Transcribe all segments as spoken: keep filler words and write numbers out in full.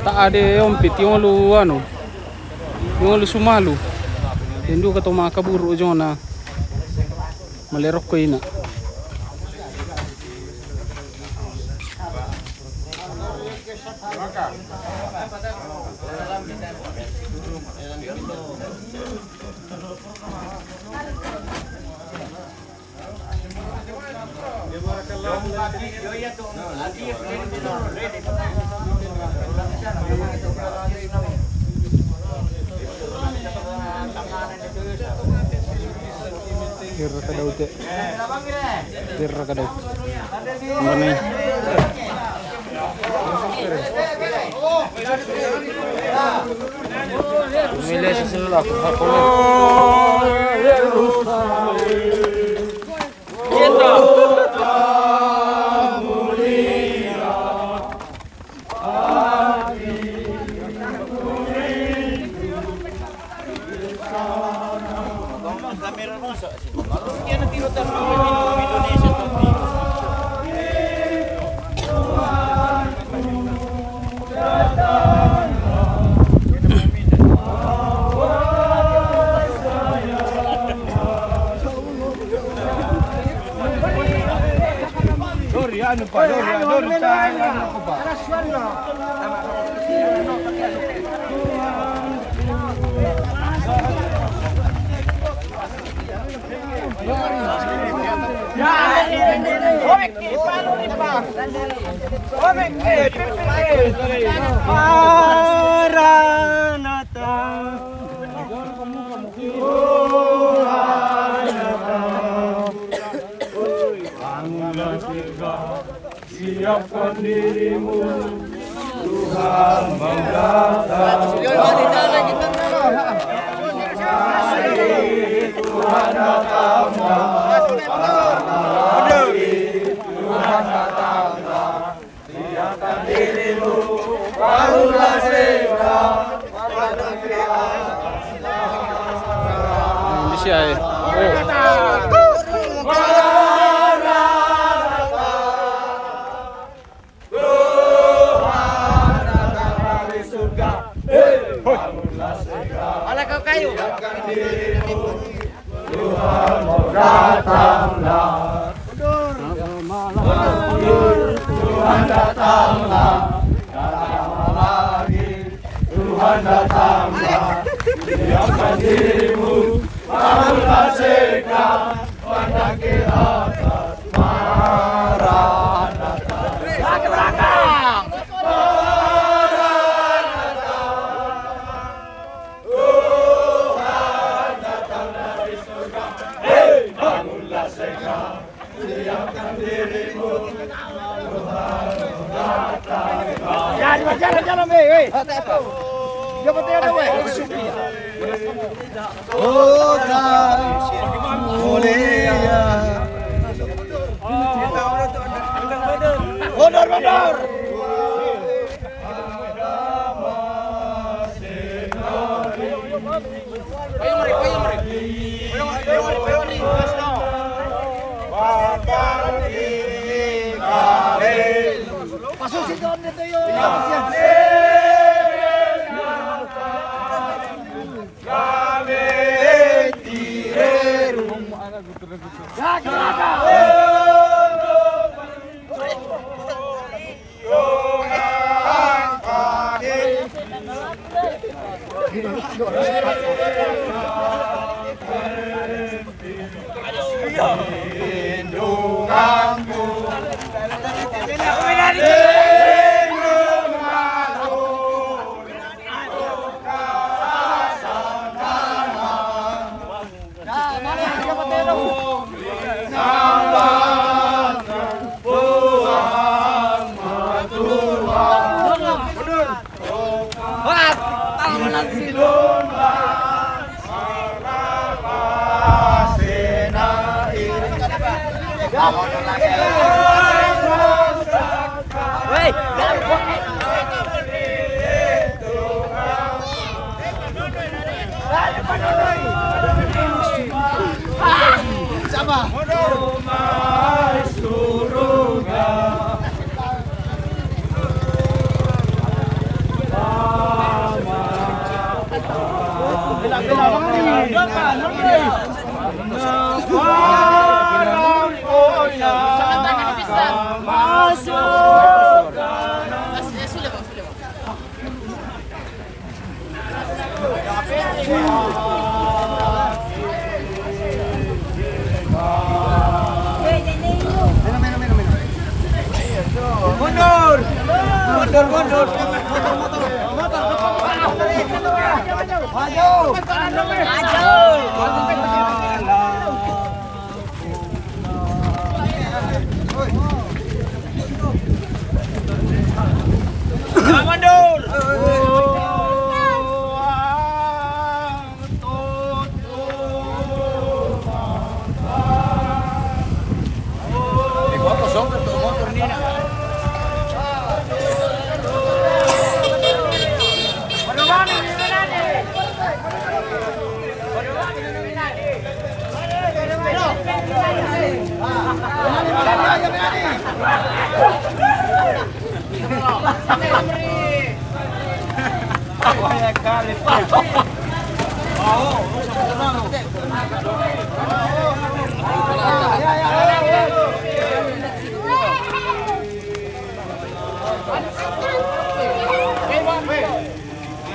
Ta'a de ompit, tingolo anu. Tingolo sumalu. Dendu ka to makaburu jona. Malerok ko ina. Kira ka Daud, ya. Kira ka Daud. Mana ni? Pumili sa sila. Dori, anu, pa, dori, dori, pa, anu, pa. Maranata. Siapkan dirimu, Tuhan mau datang. Mari, Tuhan datanglah. Mari, Tuhan datanglah. Siapkan dirimu, barulah segera. Bisa, eh. Oh. Mana kau kayu? Tuhan mau datanglah. Tuhan datanglah. Datanglah lagi. Tuhan datanglah. Siapkan dirimu. Bangunlah segera. Pandang ke atas. Maranatha. Ke belakang. Maranatha. Tuhan datang dari surga. Hei, bangunlah segera. Siapkan dirimu. Tuhan datang. Ya, jalan, jalan, weh, weh. Siapa teh ada, weh? Kota mulia. Mundur, mundur. Payo mari, payo mari. Payo mari, payo mari, payo mari. Gas no. Bakal di kali. Paso si Don dito yo. Kami tirero. Ya, kira ka. Mundur! Mundur, mundur! Mundur, mundur! Mundur, depan! Maju! Maju! Mundur!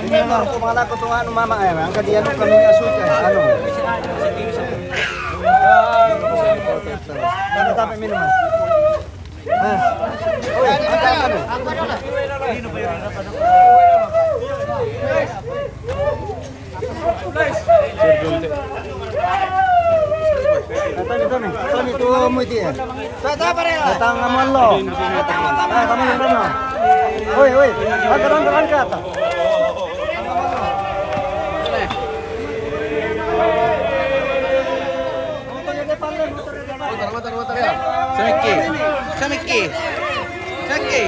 Ini yang harus kepala ketua anu mama ya, angkat dia anu kami asuh ya, anu. Tapi tapi minum. Ah. Oi, angkat anu. Tani, tani, tani tu mo iti. Tata pare. Tata ngamon lo. Ah, kamu yang mana? Oi, oi. Angkat, angkat, angkat. Samiki. Samiki. Samiki.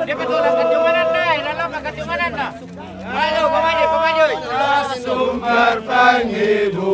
Dia betul lah, kacunganan dah, dalam lah kacunganan dah. Pamaju, pamaju, pamaju. Sumber penghidupan.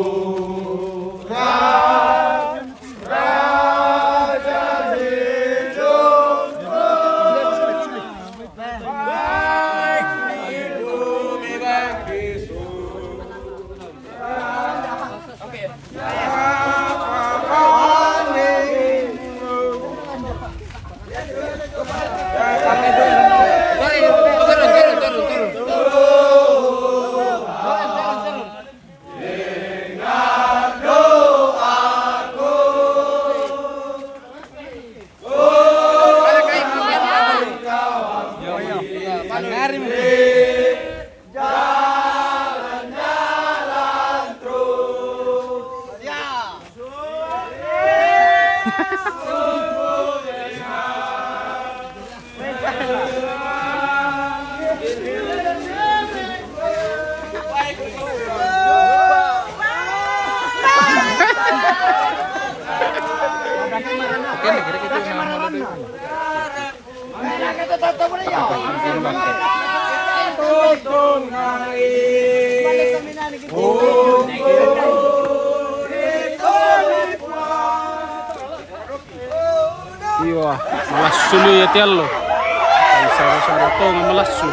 Iwa, malassu lui ati allo. Ai sara-sara tonga malassu.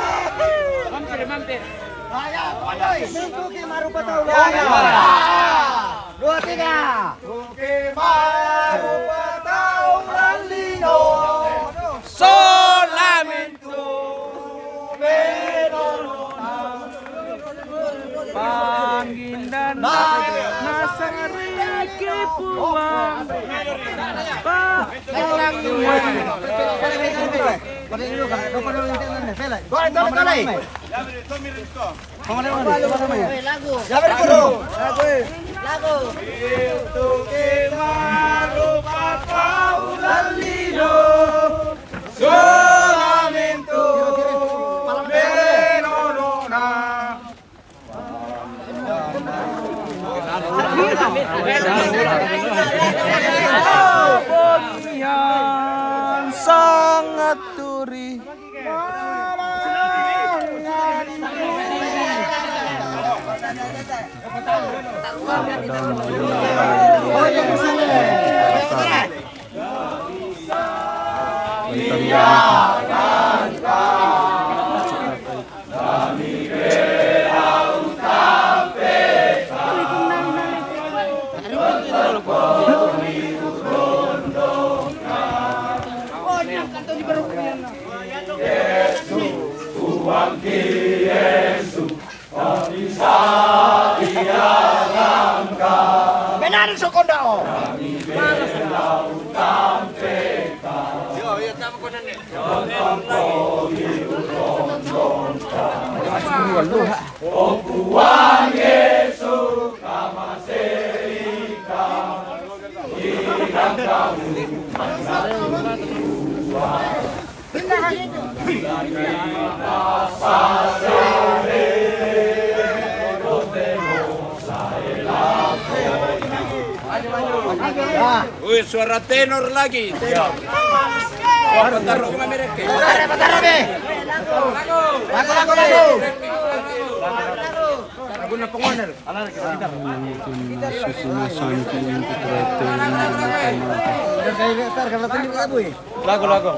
Dua, tiga. Solamente. Panggilan nasang riki puang. Pa- Sangat turi. Benar, Sokonda, oh. Ui, suara tenor lagi, tenor. Wah, bentar, rumah merek. Bentar, bentar, Robi. Lagu, lagu, lagu. Lagu na pengoner. Lagu, lagu.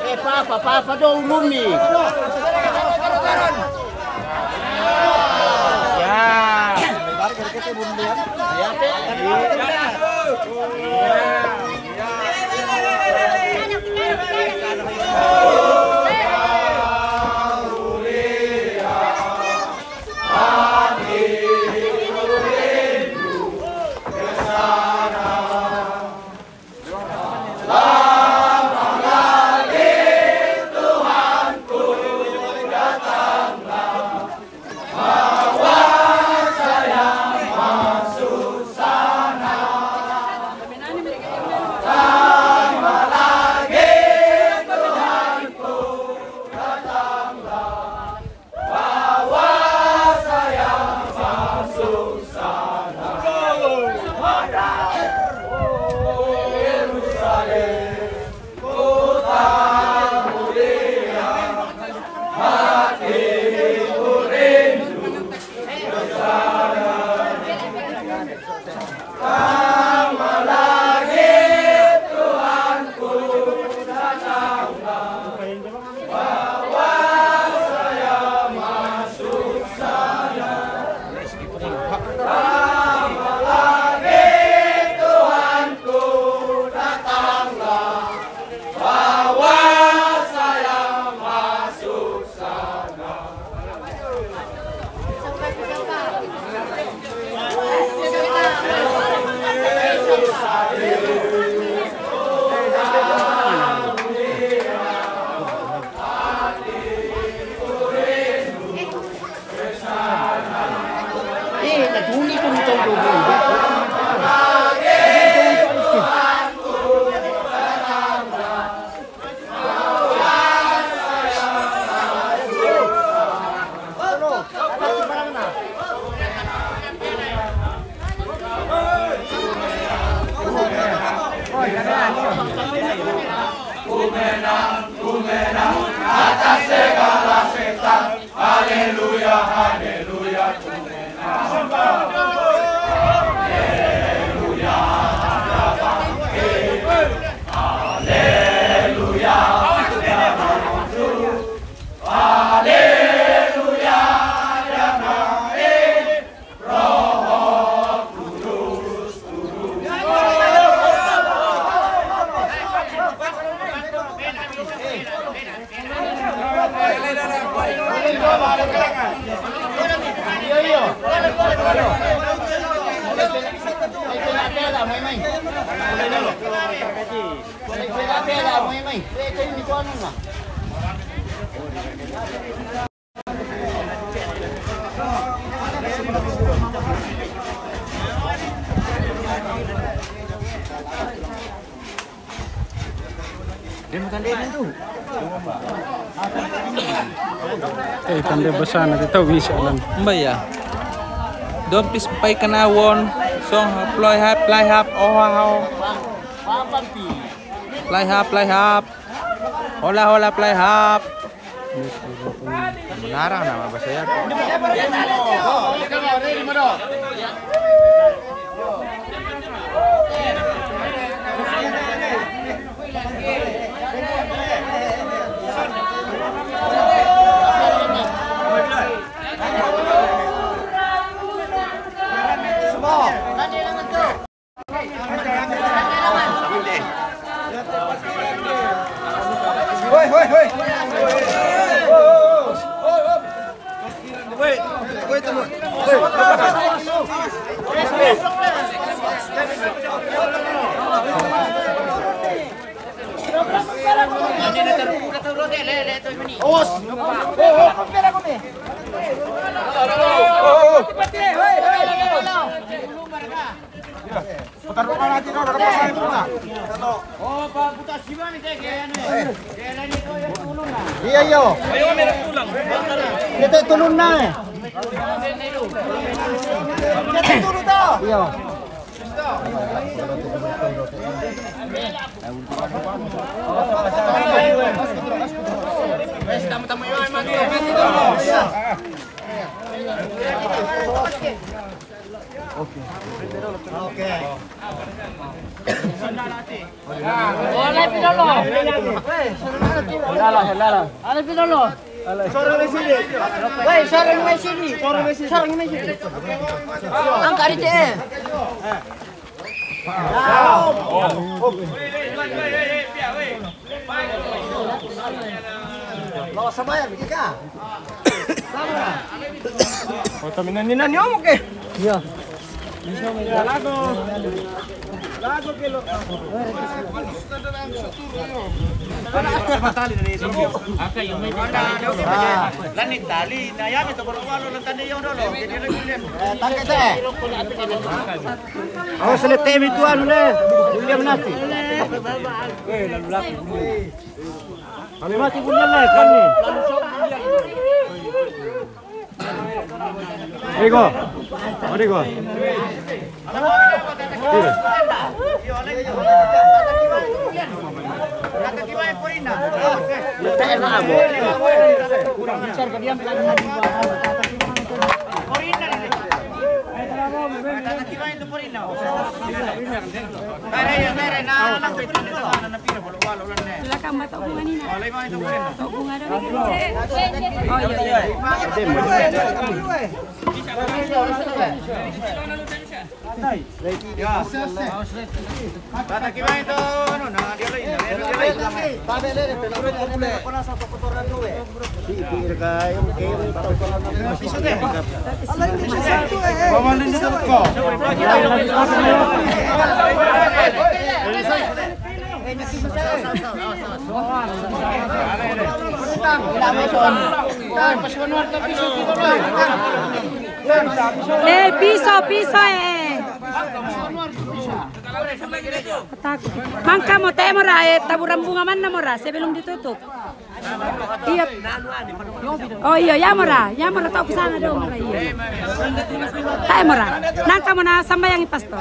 Eh, papa, papa, do umumi. Ya. Eh, tanda basana ti tau bisa lan. Mbaya. Dompis pai kanawon. Song play hap, play hap, oh, oh, oh. Play hap, play hap. Hola, hola, play hap. Menarang nama bahasa ya. Iya, iya. Kita tulunna, eh. Iya. Oke. Boleh pi dolo. Boleh pi dolo. Boleh pi dolo. Woi, suara di sini. Suara di sini. Angkat di C E. Lawas sama ya, begitu kah? Sama. Oh, tapi nani, nani omong ke? Iya. Lagu. Lagu ke lo. Lani tali, na ya mi to baru walu, na tani yo dolo. Jadi lagi. Tangke te. Awas le temi tu anu le. William nanti. Kami mati punya le kami. Rigo. Rigo. Belakang mata hubungan ini. Hubungan ada. Oh iya, iya. Eh, piso, piso, eh. Mangka mo te mora, eh, taburan bunga manna mora sebelum ditutup. Iya. Oh iya, ya mora, ya mora tau ke sana dong mora, iya. Tae mora. Nangka mo na sambayangi pastor.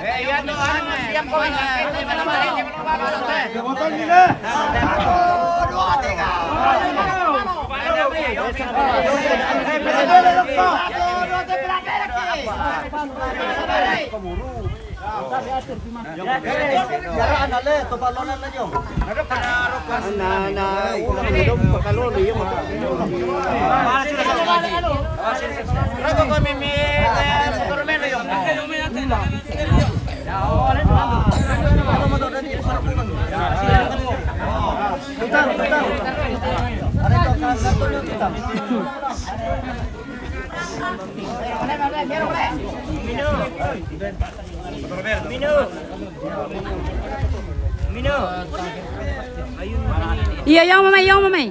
Iya, yang mamai, yang mamai.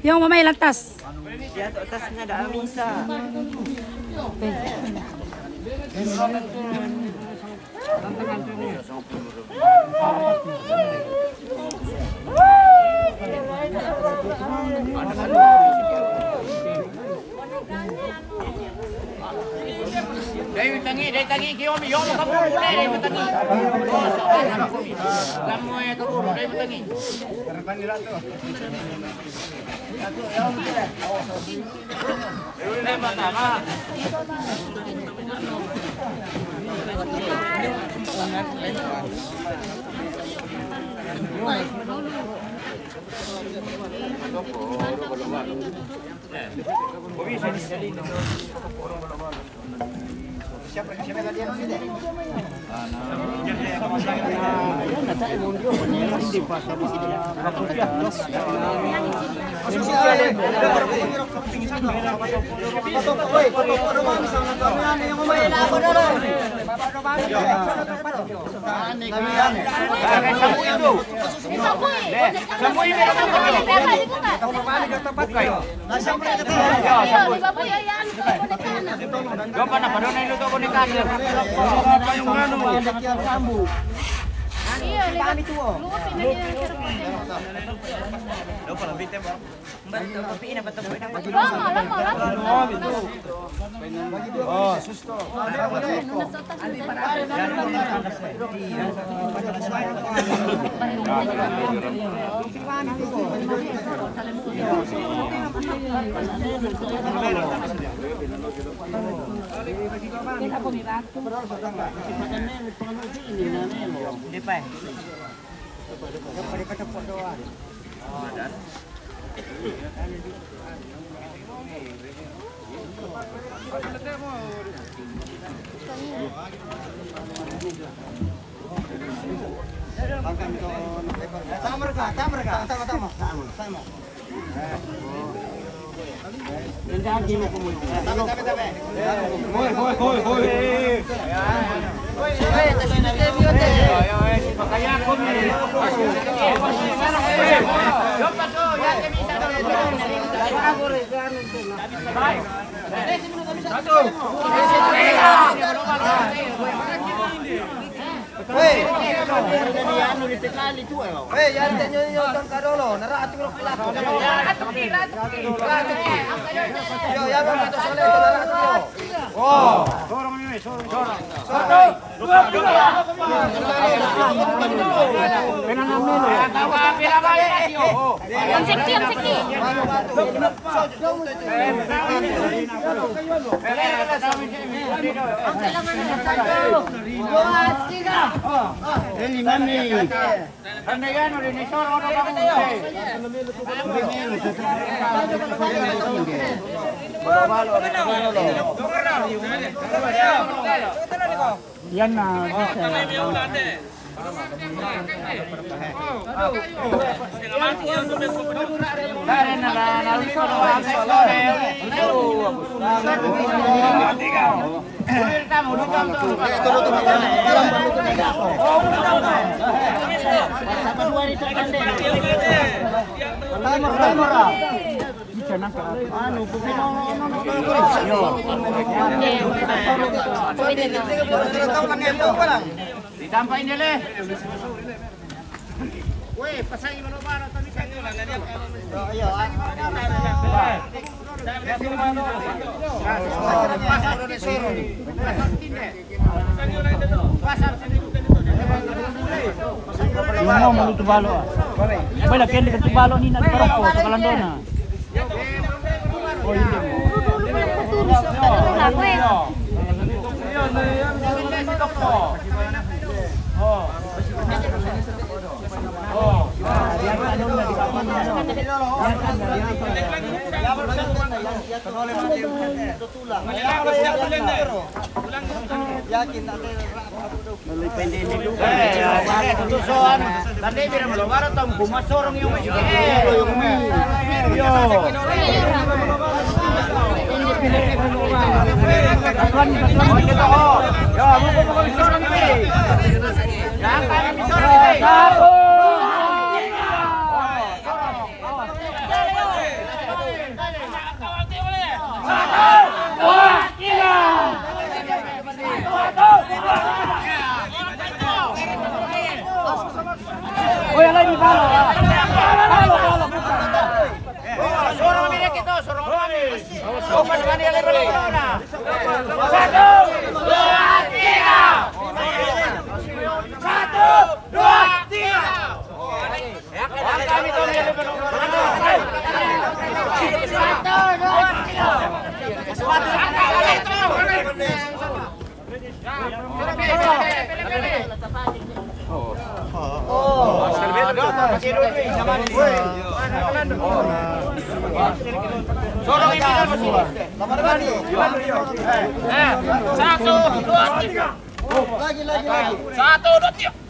Yang mamai lantas. Dia tu atas ni ada Amisa. Dai tangi, dai tangi, kio mi, yo, kamu, dai tangi. Kamu ya, kamu, dai tangi. Hei, anu di tekali tu, eh. Hei, yang tanya yang tangka dulu, nara atu rok pelaku. Yo, yang mau kata soalnya itu nara atu. Oh. Sorong ini, sorong, sorong. Sorong. Yang seki, yang seki. Yan na, Ditampa ini le. Yung mo, maluto balo, ah. Wala, kende ka tubalo ni nagparoko sa kalandona. Oy, alay ni balo. Balo, balo, bukan. Sorong kami na kito, sorong kami. Sorong kami na kito. Satu, dua, tiga. Satu, dua, tiga. Satu, dua, tiga. Lagi, lagi, lagi. Satu, dua, tiga.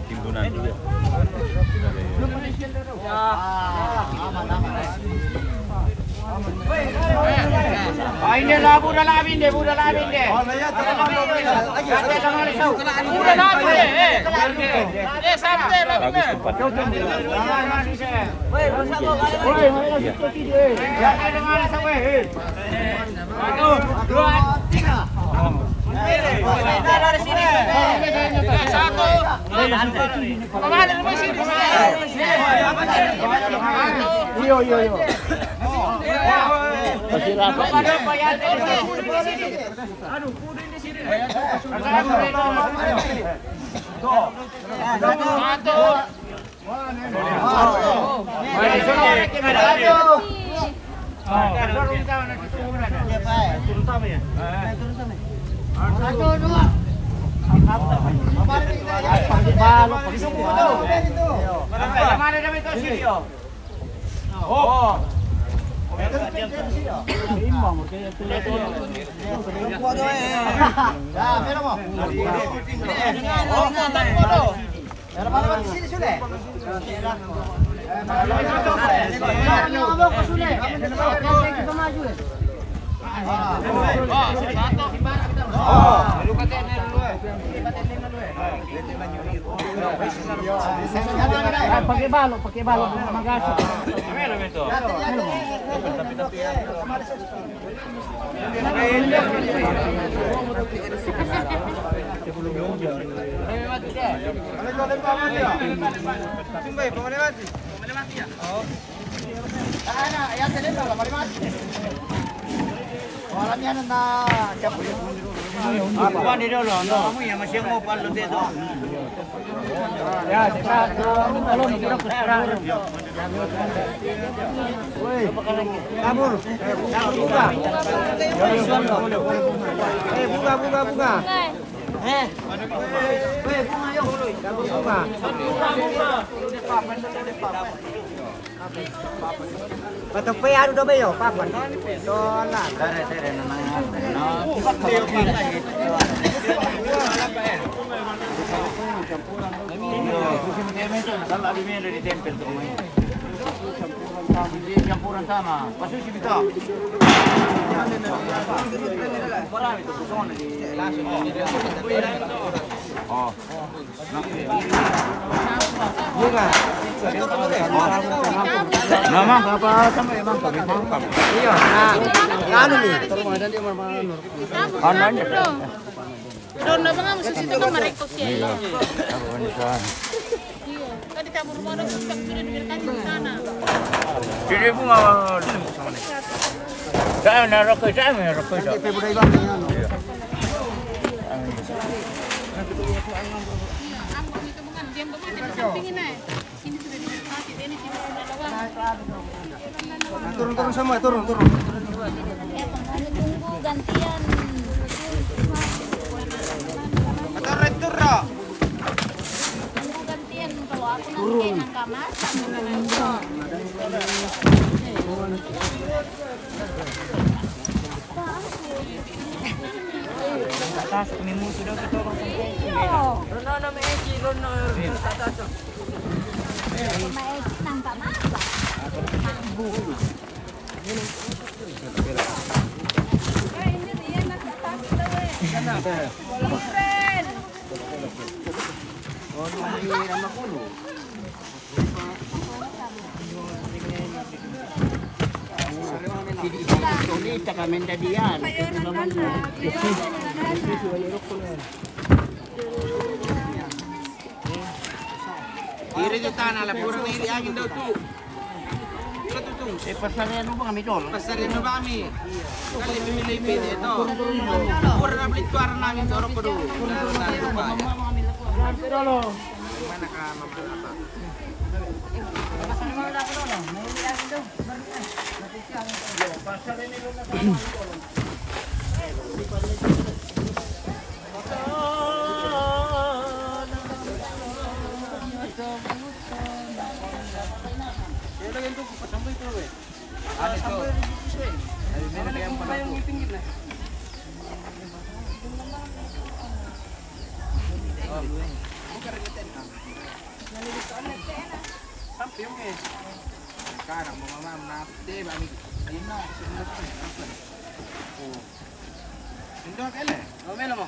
Timbunan. Ah, inde la, buda la, inde, buda la, inde. Buda la, inde, eh. Eh, sante la, inde. Sante la, inde. Iyo, iyo, iyo. Pakai balok, pakai balok, magasok. Kuan di dolo, no, kamu ya masih mau palu dia tu. Kabur, kabur buka. Eh, buka, buka, buka. Eh, buka, yo. Kabur buka. Patupay, ano daw ba yun? Papan. Doon na. Campuran sama. Pasusi bitaw. Oh. Bunga. Nah, Mang, apa sama ya, Mang? Kami Mang, Mang. Iya, nah, anu nih. Ano niya? Doon na ba nga mo sa sito ka marikos yan? Iya. Ako, ano siya? Iya. Tadi kabur mo na sa sudah diberikan di sana. Hindi po nga. Saan na rako? Saan na rako? Saan na rako? Turun, turun semua, turun, turun. Tunggu gantian. Turun, turun. Tunggu gantian, kalau aku nanti nangka masak. Atas, kami mo sudah kita orang sampai. Rono na maeki, rono, rono sa taas. Maeki nangka masak. Iri di tana la pura na iri angin daw tu. Ika tu tu. Eh, pasarian mo ba kami, Tol? Pasarian mo ba kami? Kali pimili pili ito. Pura na balik tuara namin to, Roko do. Mana ka mama apa? Sampai yung eh. Sekarang mau mama menapte bami. Ini nak sebenarnya. Oh. Indo kele. Lo melo mo.